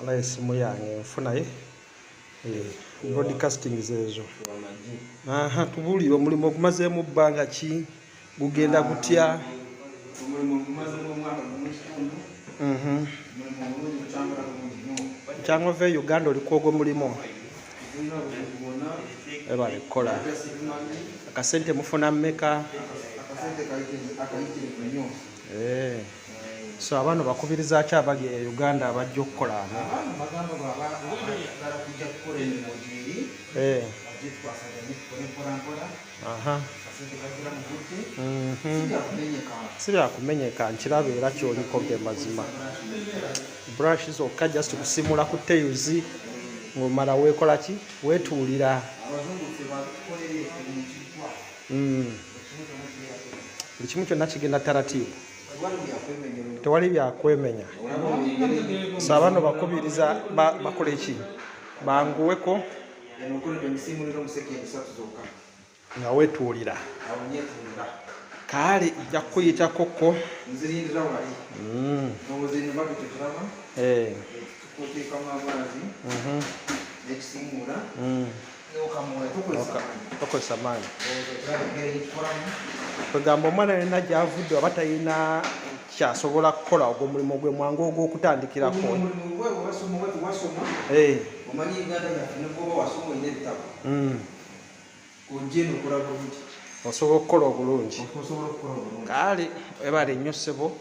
Ala esimu yange nfu naye broadcasting zeezo. Aha, tubuulire omulimu ogumazeemu bbanga ki, gugenda gutya? Omulimu gumazemu omwaka gumu kitundu. Omulimu omulungi, gutambula bulungi nnyo. Kyanga ova e Uganda oli kwogwo mulimu? Tulina obuzibu bwonna. Webale kukola. Sibimanyi. Akasente mufuna mmeka? Akasente akayitirivu nnyo. So abaana bakubiriza ki abali e Uganda abajja okukola ano? Abaana bagamba bwaba ayagala kujja kukola emirimu giri, bajje tukwasaganye, tukole mpola mpola. Akasente kajjira mu budde. Si byakumenyeka. Si byakumenyeka, nkiraba era kyoliko ge mazima. Brush zokka, just kusimula ku tiles ng'omala weekola ki, weetuulira. Abazungu ffe batukolera emirimu kiggwa. Ekimu kyonna kibeera. Buli kimu kyonna kigenda taratibu. Tewali byakwemenya. Tewali byakwemenya. Olaba engeri. So abaana bakubiriza bakole ki, banguweko. Eno nkono gyensiimulira mu sekendi 3 zokka. Nga weetuulira. Awo nyetuulira. Kaale nja kukuyitako ko. Nzirindira wali. Ndowooza eno baketi tulaba. Tuteekamu amazzi. N'ekisiimuula. N'okamula, tokozesa maanyi. Tokozesa maanyi. Ndowooza tulaba engeri gyekikolamu. Kwegamba omwana yenna gy'avudde oba talina kyasobola kukola, ogwo omulimu gwe mwangu ogw'okutandikirako. Omulimu gwe wasoma oba tewasoma. Omanyi Uganda yaffe ne bw'oba wasoma olina ebitabo. Ojja eno okola bulungi. Osobola okukola obulungi. Osobola okukola obulungi. Kaale webale nnyo ssebo,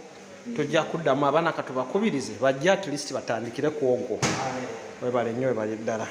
tujja kuddamu. Abaana katubakubirize bajje at least batandikire ku ogwo. Webale nnyo, webale ddala.